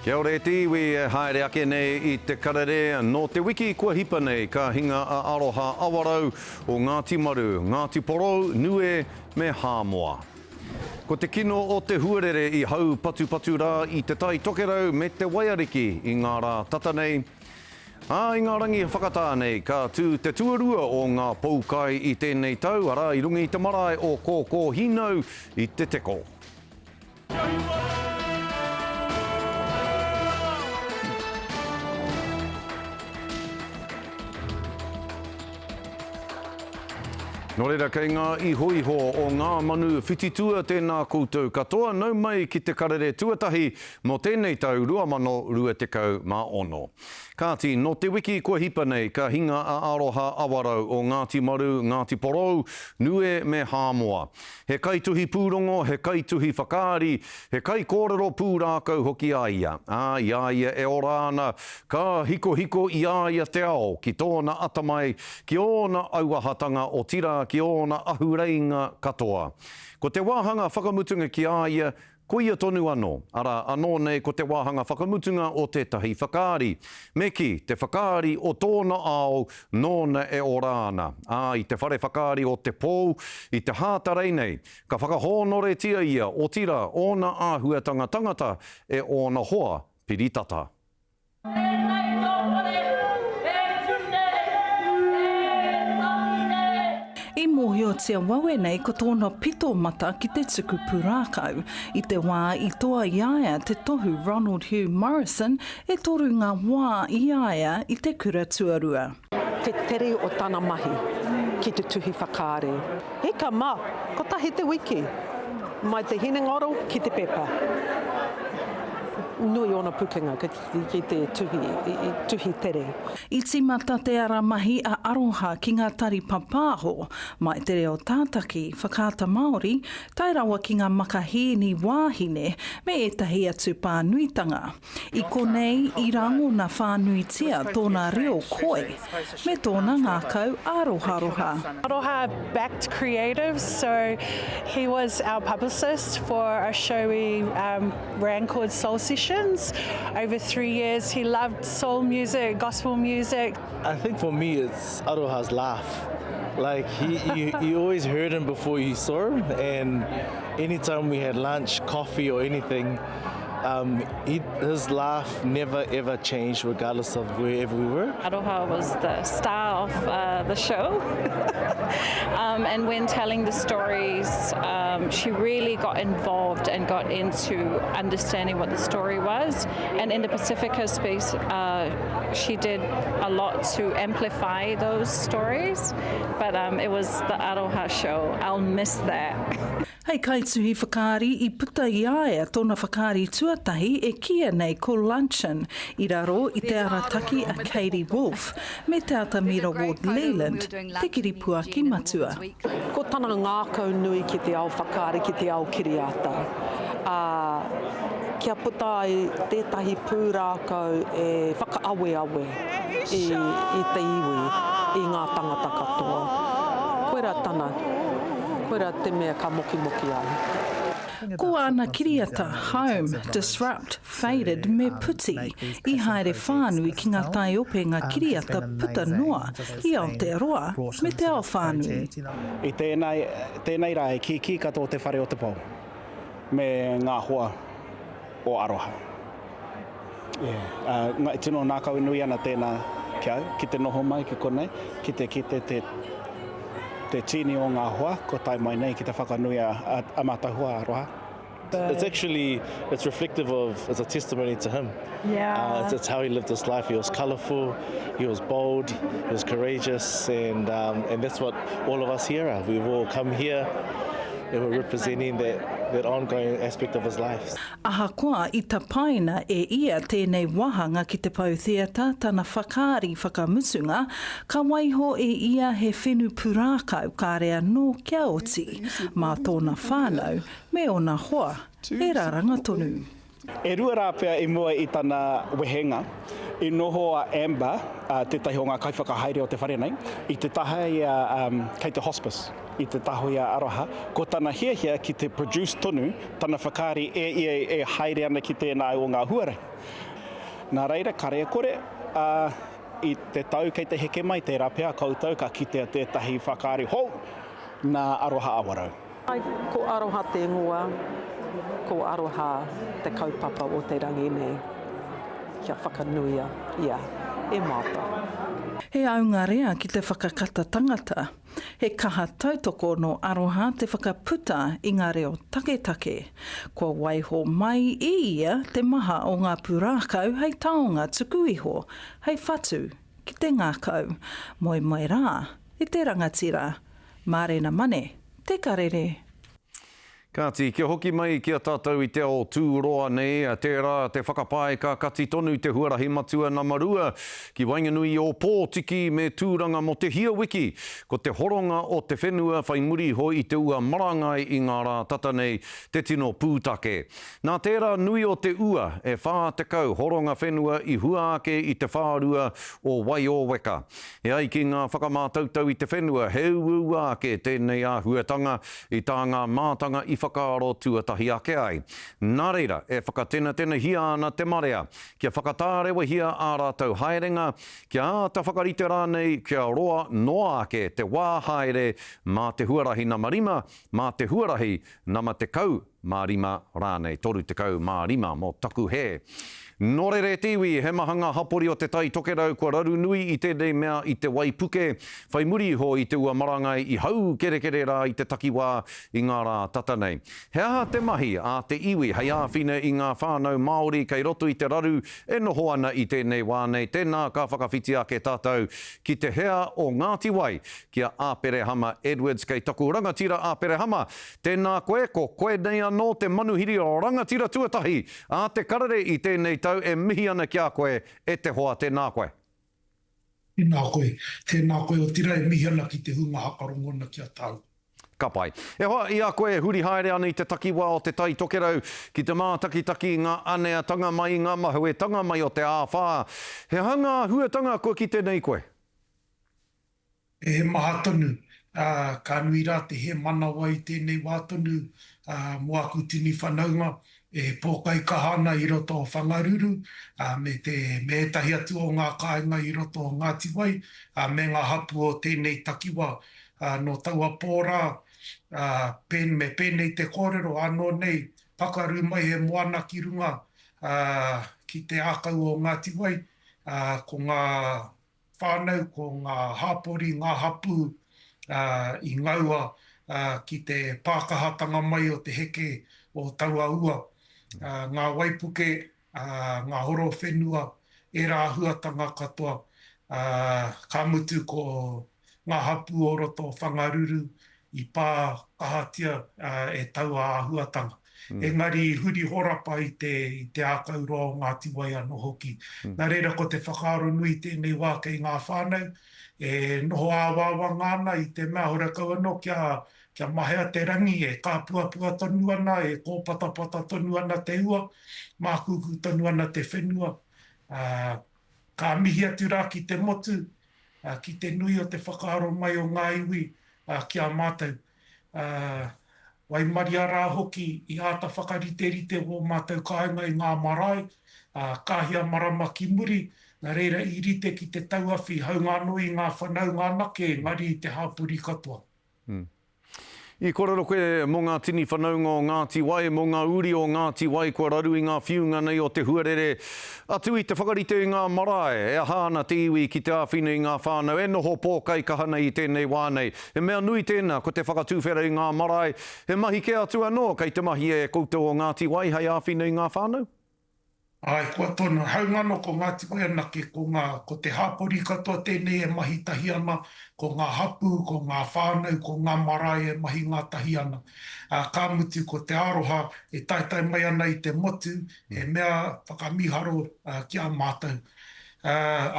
Kia ora e te iwi e haere ake nei i te karere, nō te wiki kua hipa nei ka hinga a Aroha Awarau o Ngāti Maru, Ngāti Porou, Nue me Hāmoa. Ko te kino o te huarere i hau patupatu rā i Te Tai Tokerau me Te Waiariki i ngā rā tata nei, ā, i ngā rangi whakatā nei ka tū te tuarua o ngā poukai i tēnei tau, arā, i runga i te marae o Kōkōhīnau i Te Teko. Nō reira, kei ngā ihoiho o ngā manu whititua tēnā koutou katoa, nau mai ki te karere tuatahi mō tēnei tau 2026. Kāti, nō te wiki kua hipa nei ka hinga a Aroha Awarau o Ngāti Maru, Ngāti Porou, Nue me Hāmoa. He kaituhi pūrongo, he kaituhi whakaari, he kaikōrero pūrākau hoki a ia, ā, i a ia e ora ana, ka hikohiko i a ia te ao ki tōna atamai, ki ōna auahatanga, otirā ki ōna ahureinga katoa. Ko te wāhanga whakamutunga ki a ia, Koia tonu anō, arā, anō nei ko te wāhanga whakamutunga o tētahi whakaari. Me kī, te whakaari o tōna ao nōna e ora ana. Ā, i te whare whakaari o Te Pou, i te Hātarei nei, ka whakahōnoretia ia, otirā, ōna āhuatanga tangata e ōna hoa piri tata. Tēnei tō whare, e tū nei, e tangi nei. I mōhiotia wawe nei ko tōna pito mata ki te tuku pūrākau. I te wā i toa i a ia te tohu Ronald Hugh Morrison, e toru ngā wā i a ia i te kura tuarua. Te tere o tana mahi ki te tuhi whakaari. Hika ma, kotahi te wiki, mai te hinengaro ki te pepa. Nui ona pukenga ki te tuhi, tuhi tere. I tīmata te ara mahi a Aroha ki ngā tari papāho, mai te reo tātaki, Whakaata Māori, tae rawa ki ngā makahīni wāhine me ētahi atu pānuitanga. I konei i rangona whānuitia tōna reo koi me tōna ngākau āroharoha. Aroha backed creatives, so he was our publicist for a show we ran called Soul Sessions over three years. He loved soul music, gospel music. I think for me it's Aroha's laugh. Like he, you, you always heard him before you saw him and anytime we had lunch, coffee or anything, Um, he, his laugh never ever changed regardless of wherever we were. Aroha was the star of uh, the show. um, and when telling the stories, um, she really got involved and got into understanding what the story was. And in the Pacifica space, uh, she did a lot to amplify those stories. But um, it was the Aroha show. I'll miss that. Hei kaituhi whakaari i puta i a ia tōna whakaari tuatahi e kīia nei ko Luncheon i raro i te arataki a Katie Woolf me Te Atamira Ward Leland, te kiripuaki matua. Ko tana ngākau nui ki te ao whakaari, ki te ao kiriata, ā, kia puta ai tētahi pūrākau e whakaaweawe i, i te iwi, i ngā tangata katoa. Koirā tana, koirā te mea ka mokimoki ai. Ko āna kiriata, Home, Disrupt, Faded me Puti, i haere whānui ki ngā taiopenga kiriata puta noa i Aotearoa me te ao whānui. I tēnei, tēnei rā e kīkī katoa te whare o te pou me ngā hoa o Aroha. Yeah. Uh, tino ngākau nui ana tēnā ki au, ki te noho mai ki konei, ki te kite te, te tīni o ngā hoa, ko tae mai nei ki te whakanui a, a, a mātou hoa aroha. It's actually, it's reflective of, it's a testimony to him. Yeah. Uh, it's, it's how he lived his life. He was colourful, he was bold, he was courageous, and, um, and that's what all of us here are. We've all come here and we're representing that, that ongoing aspect of his life. Ahakoa i tapaina e ia tēnei wāhanga ki te Pou Theatre tana whakaari whakamutunga, ka waiho e ia he whenu purākau kāre anō kia oti, mā tōna whānau me ōna hoa e raranga tonu. E rua rā pea i mua i tana wehenga. I noho a Amber, tētahi o ngā kaiwhakahaere o te whare nei, i te taha i a, kei te hospice, i te taha i a Aroha, ko tana hiahia ki te produce tonu tana whakaari e ia e haere ana ki tēnā o ngā huarahi. Nā reira, kare e kore, ā, i te tau kei te heke mai, tērā pea koutou ka kitea tētahi whakaari hou nā Aroha Awarau. Ai, ko Aroha te ingoa, ko Aroha te kaupapa o te rangi nei, kia whakanuia ia e mātou. He aungarea ki te whakakata tangata, he kaha tautoko nō Aroha te whakaputa i ngā reo taketake. Kua waiho mai i ia te maha o ngā pūrākau hei taonga tuku iho, hei whatu ki te ngākau. Moe mai rā i te rangatira. Mārena Mane, Te Karere. Kāti, kia hoki mai ki a tātou i te ao tūroa nei, tērā te whakapae ka kati tonu te huarahi matua nama rua ki waenganui i Ōpōtiki me Tūranga mō te hia wiki. Ko te horonga o te whenua whai muri iho i te ua marangai i ngā rā tata nei te tino pūtake. Nā tērā nui o te ua, e 40 horonga whenua i hua ake i te whārua o Waiōweka. E ai ki ngā whakamātautau i te whenua, he uaua ake tēnei āhuatanga i tā ngā mātanga i whakaaro tuatahi ake ai. Nā reira, e whakatenatenahia ana te marea kia whakatārewahia ā rātou haerenga, kia āta whakarite rānei kia roa noa ake te wā haere mā te huarahi nama rima, mā te huarahi nama 15 rānei, 35 mō taku hē. Nō reira e te iwi, he maha ngā hapori o Te Tai Tokerau kua raru nui i tēnei mea i te waipuke, whai muri iho i te ua marangai i haukerekere rā i te takiwā i ngā rā tata nei. He aha te mahi a te iwi hei āwhina i ngā whānau Māori kei roto i te raru e noho ana i tēnei wā nei? Tēnā ka whakawhiti ake tātou ki te hea o Ngāti Wai, ki a Āperehama Edwards kei taku rangatira Āperehama. Tēnā koe, ko koe nei anō te manuhiri rangatira tuatahi a Te Karere i tēnei tau e mihi ana ki a koe e te hoa tēnā koe. Tēnā koe, tēnā koe otirā e mihi ana ki te hunga hakarongo ana ki a tāua. Ka pai. E hoa, i a koe e huri haere ana i te takiwā o Te Tai Tokerau ki te mātakitaki i ngā aneatanga mai, i ngā mahuetanga mai o te āwhā, he aha ngā āhuatanga kua kite nei koe? He maha tonu, ā, ka nui rā te hēmanawa i tēnei wā tonu, ā, mō aku tini whanaunga e pōkaikaha ana i roto o Whangaruru, ā, me te, me ētahi atu o ngā kāinga i roto o Ngāti Wai, ā, me ngā hapū o tēnei takiwā. Ā, nō taua pō rā, ā, pēn, me pēnei te kōrero, ānō nei, pakaru mai he moana ki runga, ā, ki te ākau o Ngāti Wai, ā, ko ngā whānau, ko ngā hāpori, ngā hapū i ngaua ki te pākahatanga mai o te heke o taua ua, ngā waipuke, ngā horo whenua, ērā āhuatanga katoa, ka mutu ko ngā hapū o roto o Whangaruru i pā kahatia e taua āhuatanga. Engari i huri horapa i te, i te ākau roa o Ngāti Wai anō hoki. Nā reira ko te whakaaro nui i tēnei wā kei ngā whānau e noho āwangawanga ana i te mea horekau anō kia, kia mahea te rangi e kāpuapua tonu ana, e kōpatapata tonu ana te ua, mākūkū tonu ana te whenua. Ā, ka mihi atu rā ki te motu, ki te nui o te whakaaro mai o ngā iwi ki a mātou. Waimaria rā hoki i āta whakariterite wō mātou kāinga i ngā marae, ka hia marama ki muri, nā reira i rite ki te tauawhi haunga anō i ngā whanaunga anake engari i te hāpori katoa. I kōrero koe mō ngā tini whanaunga o Ngāti Wai, mō ngā uri o Ngāti Wai kua raru i ngā whiunga nei o te huarere. Atu i te whakarite i ngā marae, e aha ana te iwi ki te āwhina i ngā whānau e noho pōkaikaha nei i tēnei wā nei. He mea nui tēnā, ko te whakatuwhera i ngā marae. He mahi kē atu anō kei te mahia e koutou o Ngāti Wai hei āwhina i ngā whānau? Āe, kua tonu. Hāunga anō ko Ngāti Wai anake, ko ngā, ko te hāpori katoa tēnei e mahi tahi ana, ko ngā hapū, ko ngā whānau, ko ngā marae e mahi ngātahi ana. Ā, ka mutu ko te aroha e taetae mai ana i te motu, he mea whakamīharo ki a mātou. Ā,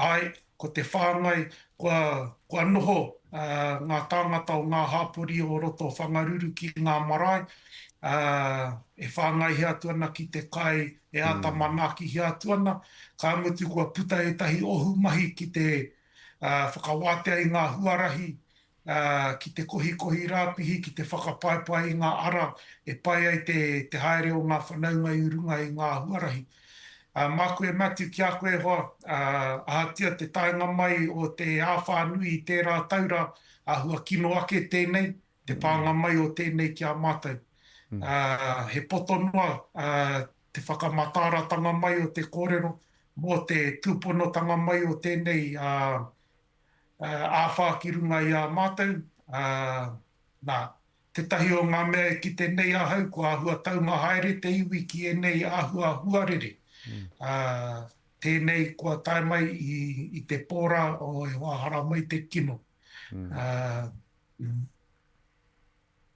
āe, ko te whāngai, kua, kua noho ngā tāngata o ngā hāpori o roto o Whangaruru ki ngā marae, ā, e whāngaihia atu ana ki te kai, e āta manaakihia atu ana, ka mutu kua puta ētahi ohu mahi ki te whakawātea i ngā huarahi, ā, ki te kohikohi rāpihi, ki te whakapaepae i ngā ara e pai ai te, te haere o ngā whanaunga i runga i ngā huarahi. Ā, māku e Matthew ki a koe e hoa, ā, ahatia te taenga mai o te āwhā nui i tērā tau rā, āhua kino ake tēnei, te pānga mai o tēnei ki a mātou. Ā, he poto noa, ā, te whakamataaratanga mai o te kōrero mō te tūponotanga mai o tēnei, ā, āwhā ki runga i a mātou, ā, nā, tētahi o ngā mea e kite nei ahau kua āhua taunga haere te iwi ki ēnei āhua huarere, ā, tēnei kua tae mai i, i te pō rā, o e hoa haramai te kino. Ā,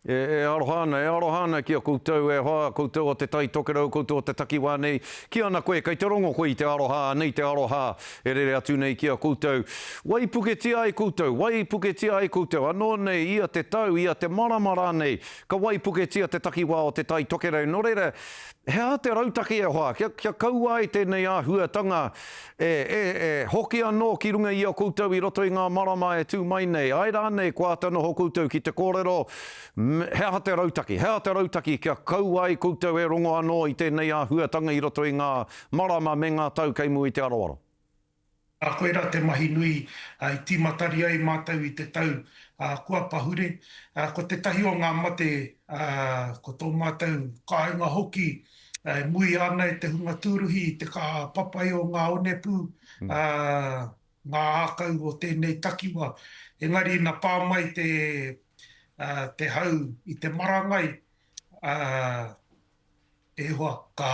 E, e aroha ana, e aroha ana ki a koutou, e hoa, koutou o Te Tai Tokerau, koutou o te takiwā nei. Ki ana koe, kei te rongo koe i te aroha, anei te aroha e rere atu nei ki a koutou. Waipuketia ai koutou, waipuketia ai koutou, anō nei, ia te tau, ia te marama rānei, ka waipuketia te takiwā o Te Tai Tokerau. Nō reira, he aha te rautaki e hoa, kia, kia kaua ai tēnei āhuatanga E, e, e, hoki anō ki runga i a koutou i roto i ngā marama e tū mai nei, āe rānei kua āta noho koutou ki te kōrero, he aha te rautaki, he aha te rautaki kia kaua ai koutou e rongo anō i tēnei āhuatanga i roto i ngā marama me ngā tau kei mua i te aroaro? Ā, koirā te mahi nui i tīmatari ai mātou i te tau kua pahure. Ko tētahi o ngā mate, ko tō mātou kāinga hoki, E muia ana e te hunga tūruhi i te kaha papai o ngā onepū, ā, ngā ākau o tēnei takiwā. Engari ina pā mai te, ā, te hau i te marangai, ā, e hoa, ka,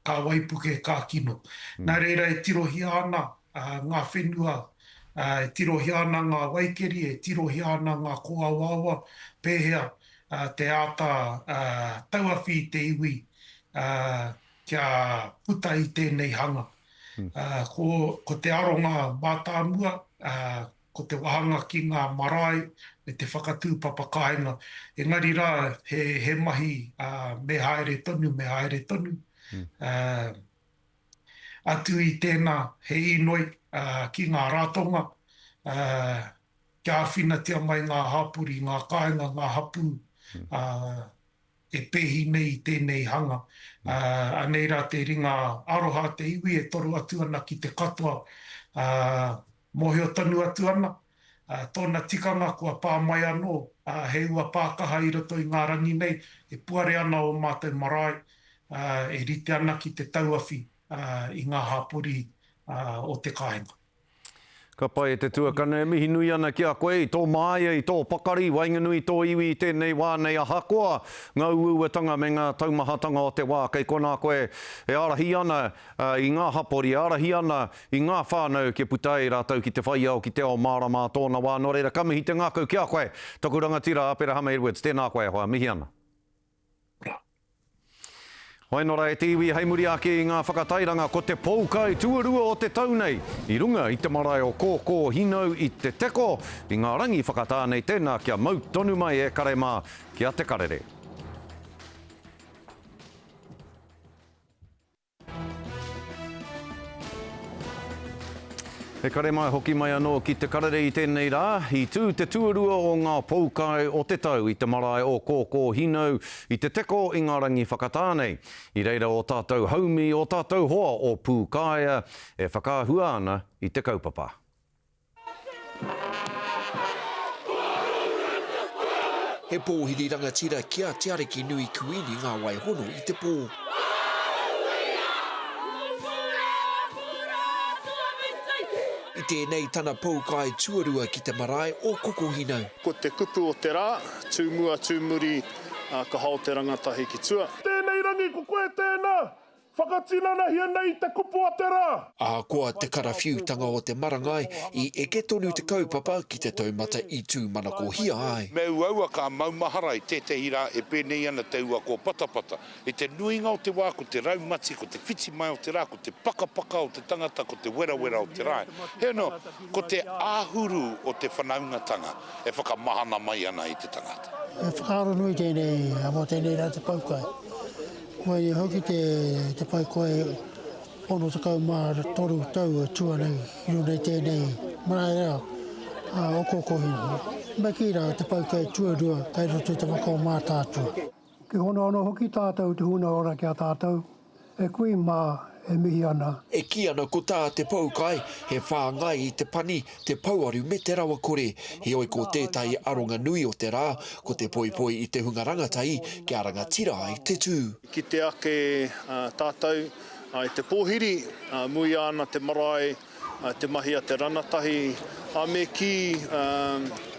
ka waipuke, ka kino. Nā reira e tirohia ana, ā, ngā whenua, ā, e tirohia ana ngā waikeri, e tirohia ana ngā kōawaawa, pēhea, te āta tauawhi i te iwi kia puta i tēnei hanga. Ko te aronga mātāmua, ko te wāhanga ki ngā marae me te whakatū papakāinga. Engari rā, he mahi me haere tonu, me haere tonu. Atu i tēnā, he inoi ki ngā ratonga, kia āwhinatia mai ngā hapori, ngā kāinga, ngā hapū e pēhi nei i tēnei hanga. Anei rā te ringa aroha a te iwi e toro atu ana ki te katoa, mōhio tonu atu ana, tōna tikanga kua pā mai anō he ua pākaha i roto i ngā rangi nei, e puare ana ō mātou marae, e rite ana ki te tauawhi i ngā hapori o te kāinga. Ka pai e te tuakana, e mihi nui ana ki a koe i tō māia, i tō pakari, waenganui i tō iwi i tēnei wā nei ahakoa ngā uauatanga me ngā taumahatanga o te wā kei konā koe e ārahi ana i ngā hapori, e ārahi ana i ngā whānau kia puta ai rātou ki te whai ao, ki te ao mārama a tōna wā. Nō reira, ka mihi te ngākau ki a koe, taku rangatira Aperahama Edwards, tēnā koe e hoa, mihi ana. Wainora e te iwi hei muri ake i ngā whakatairanga ko te poukai tuarua o te tau nei i runga i te marae o Kōkōhinau i Te Teko i ngā rangi whakatā nei tēnā kia mau tonu mai e kare mā ki a Te Karere. He kare mai hoki mai anō ki Te Karere i tēnei rā, i tū te tuarua o ngā poukai o te tau i te marae o Kōkōhinau i Te Teko i ngā rangi whakatā nei. I reira ō tātou haumi, ō tātou hoa o Pūkaea e whakaahua ana i te kaupapa. He pōhiri rangatira ki a Te Arikinui Kuini Ngā Waihono i te pō. I tēnei tana poukai tuarua ki te marae o Kokohinau. Ko te kupu o te rā, tū mua, tū muri, ka hao te rangatahi ki tua. Tēnei rangi ko koe tēnā, Whakatinanahia nei te kupu a te rā. Ahakoa te karawhiutanga o te marangai, i eke tonu te kaupapa ki te taumata i tūmanakohia ai. Me uaua ka maumahara i tētehi rā e pēnei ana te ua kōpatapata. I te nuinga o te wā ko te raumati, ko te whiti mai o te rā, ko te pakapaka o te tangata, ko te werawera o te rae. Heoi anō, ko te āhuru o te whanaungatanga e whakamahana mai ana i te tangata. He whakaaro nui tēnei mō tēnei rā te poukai. Koia hoki te, te pai koe 63 tau e tū ana i runga i tēnei marae rā, ā, o Kōkōhina. Me kī rā, te poukai tuarua kei roto i te waka o Mātaatua. Ki hono anō hoki tātou te huna ora ki a tātou, e kui mā e mihi ana. E kī ana ko tā te poukai, he whāngai i te pani, te pouaru me te rawakore. Heoi ko tētahi aronga nui o te rā, ko te poipoi i te hunga rangatahi kia rangatira ai te tū. I kite ake tātou i te pōhiri, muia ana te marae, te mahi a te ranatahi, ā, me kī,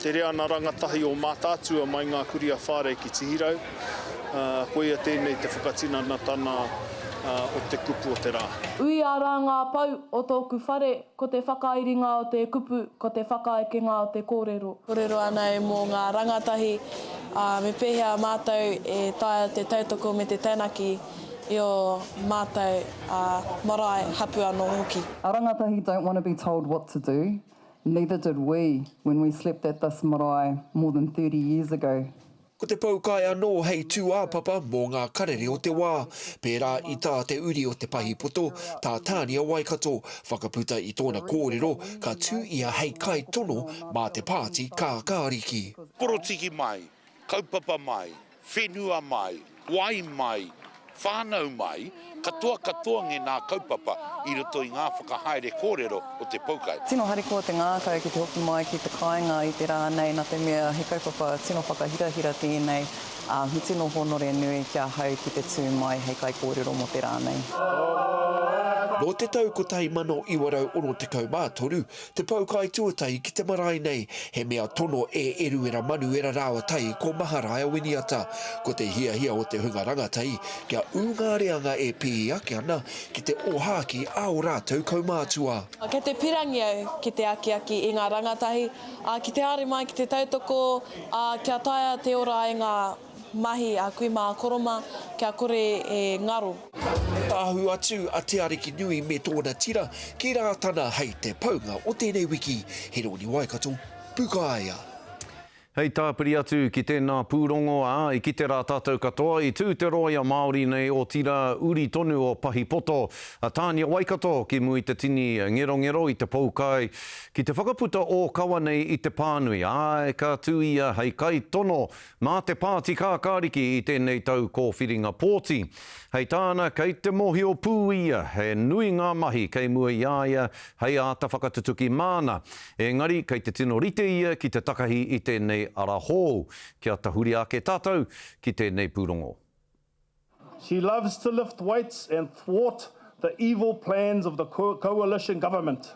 te reana rangatahi o Mātaatua mai ngā kurī a Whārei ki Tihirau, koia tēnei te whakatinanatana o te kupu o te rā. Uia rā ngā pou o tōku whare, ko te whakairinga o te kupu, ko te whakaekenga o te kōrero. Kōrero ana au mō ngā rangatahi, ā, me pēhea mātou e taea te tautoko me te taunaki i ō mātou marae, hapū anō hoki. Our rangatahi don't want to be told what to do, neither did we when we slept at this marae more than 30 years ago. Ko te poukai anō hei tūāpapa mō ngā karere o te wā, pērā i tā te uri o Te Pahipoto, tā Tānia Waikato, whakaputa i tōna kōrero ka tū ia hei kaitono mā te Pāti Kākāriki. Porotiki mai, kaupapa mai, whenua mai, wai mai, whānau mai, katoa katoa ngēnā kaupapa i roto i ngā whakahaere kōrero o te poukai. Tino harikoa te ngākau ki te hoki mai ki te kāinga i te rā nei nā te mea he kaupapa tino whakahirahira tēnei, ā, he tino hōnore nui ki ahau ki te tū mai hei kaikōrero mō te rā nei. Nō te tau 1963, Te poukai tuatahi ki te marae nei, he mea tono e Eruera Manuera rāua tahi ko Maharaia Winiata. Ko te hiahia o te hunga rangatahi kia ū ngā reanga e pīhi ake ana ki te ōhākī a ō rātou kaumātua. Kei te pirangi au ki te akiaki i ngā rangatahi, ā, ki te haere mai ki te tautoko, ā, kia taea te ora ai ngā mahi a kui mā a koro mā, kia kore e ngaro. Ahu atu a Te Arikinui me tōna tira ki Rātana hei te paunga o tēnei wiki. Heroni Waikato, Pukaea. Hei tāpiri atu ki tēnā pūrongo, ā, i kite rā tātou katoa, i tū te rōia Māori nei, otirā, uri tonu o Pahipoto, a Tānia Waikato ki mua i te tini ngerongero i te poukai, ki te whakaputa ōkawa nei i te pānui, āe, ka tū ia hei kaitono Mā te Pāti Kākāriki i tēnei tau kōwhiringa pōti. Hei tāna, kei te mōhio pū ia, he nui ngā mahi kei mua i a ia hei āta whakatutuki māna. Engari, kei te tino rite ia ki te takahi i tēnei ara hou. Kia tahuri ake tātou ki tēnei pūrongo. She loves to lift weights and thwart the evil plans of the coalition government.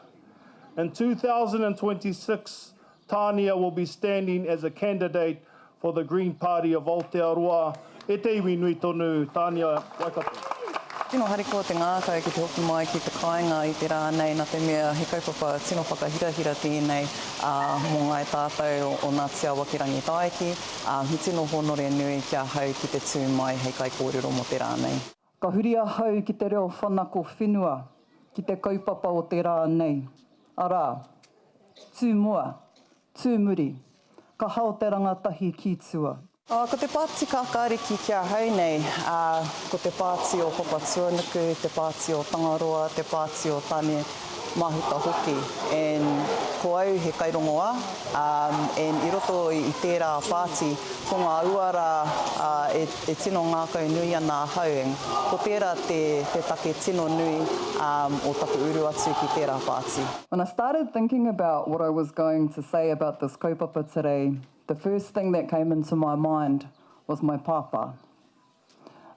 In 2026, Tania will be standing as a candidate for the Green Party of Aotearoa. E te iwi nui tonu, Tania Waikato. Tino harikoa te ngākau ki te hoki mai ki te kāinga i te rā nei nā te mea he kaupapa tino whakahirahira tēnei, ā, mō ngāi tātou o Ngāti Awa ki Rangitāiki. Ā, he tino hōnore nui ki ahau ki te tū mai hei kaikōrero mō te rā nei. Ka huri ahau ki te reo whanako whenua, ki te kaupapa o te rā nei, arā, tū mua, tū muri, ka hao te rangatahi ki tua. Ā, ko te pāti kākāriki ki ahau nei, ā, ko te pāti o Papatuanuku, te pāti o Tangaroa, te pāti o Tane Mahuta hoki. And ko au he kairongoā, ā, and i roto i tērā pāti, ko ngā uara, ā, e, e tino ngākau nui ana ahau, and ko tērā te, te take tino nui, ā, o taku uru atu ki tērā pāti. When I started thinking about what I was going to say about this kaupapa today, The first thing that came into my mind was my pāpā.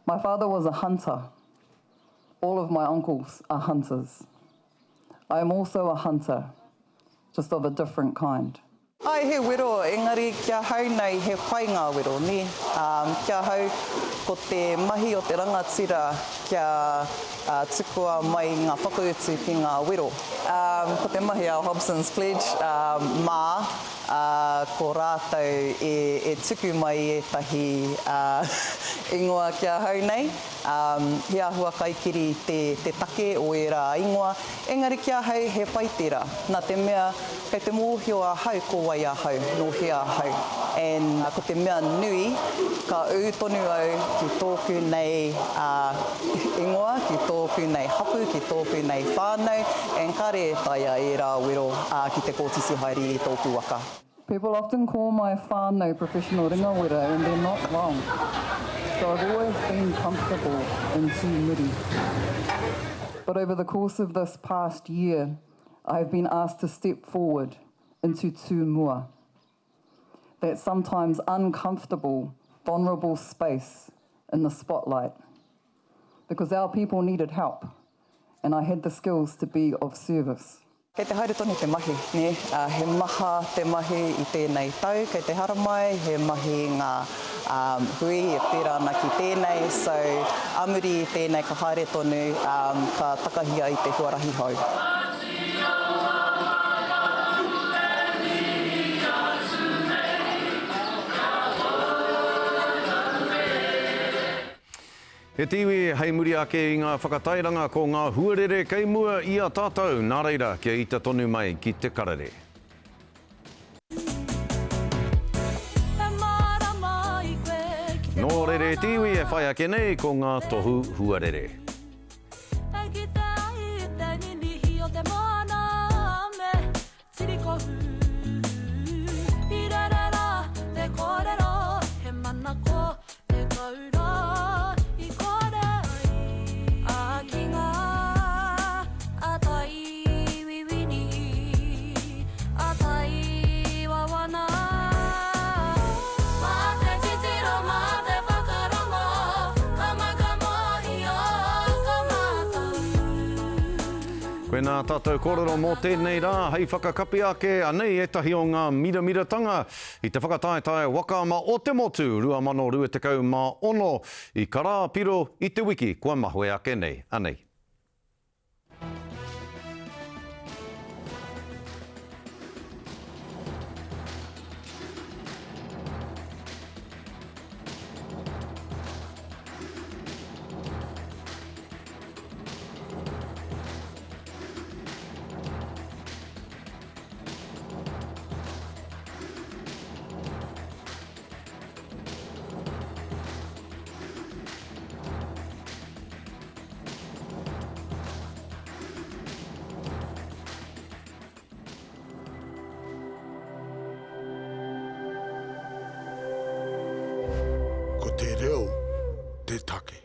My father was a hunter. All of my uncles are hunters. I am also a hunter, just of a different kind. Āe, he wero, engari ki ahau nei he pai ngā wero, nē? Ki ahau, ko te mahi o te rangatira kia tukua mai ngā whakautu ki ngā wero. Ko te mahi a Hobson's Pledge, mā, ā, ko rātou e, e tuku mai i ētahi, ā, ingoa ki ahau nei. He āhua kaikiri te te take o ērā ingoa, engari ki ahau he pai tērā, nā te mea kei te mōhio ahau ko wai ahau, nō hea ahau. And ko te mea nui, ka ū tonu au ki tōku nei ingoa, ki tōku nei hapū, ki tōku nei whānau, and kāre e taea ērā wero ki te kōtiti haere i tōku waka. People often call my whānau professional ringawera and they're not wrong. So I've always been comfortable in tū muri. But over the course of this past year, I have been asked to step forward into tū mua. That sometimes uncomfortable, vulnerable space in the spotlight. Because our people needed help and I had the skills to be of service. Kei te haere tonu te mahi, nē, he maha te mahi i tēnei tau, kei te haramai, he mahi ngā hui e pērā ana ki tēnei, so ā muri i tēnei ka haere tonu, ka takahia i te huarahi hou. He te iwi hei muri ake i ngā whakatairanga ko ngā huarere kei mua i a tātou, nā reira kia ita tonu mai ki te karere. Nō rere te iwi e whai ake nei ko ngā tohu huarere. Tirikohu, i rere rā te kōrero, he manako te taura i kore ai. Ā, ki ngā ātai wiwini, ātai wawana. Mā te titiro, mā te whakarongo, ka mau ka mōhio, ka mātau. Koinā tātou kōrero mō tēnei rā hei whakakapi ake, anei ētahi o ngā miramiratanga i te whakataetae waka ama o te motu 2026 i Karāpiro i te wiki kua mahue ake nei. Anei. Ko te reo te take.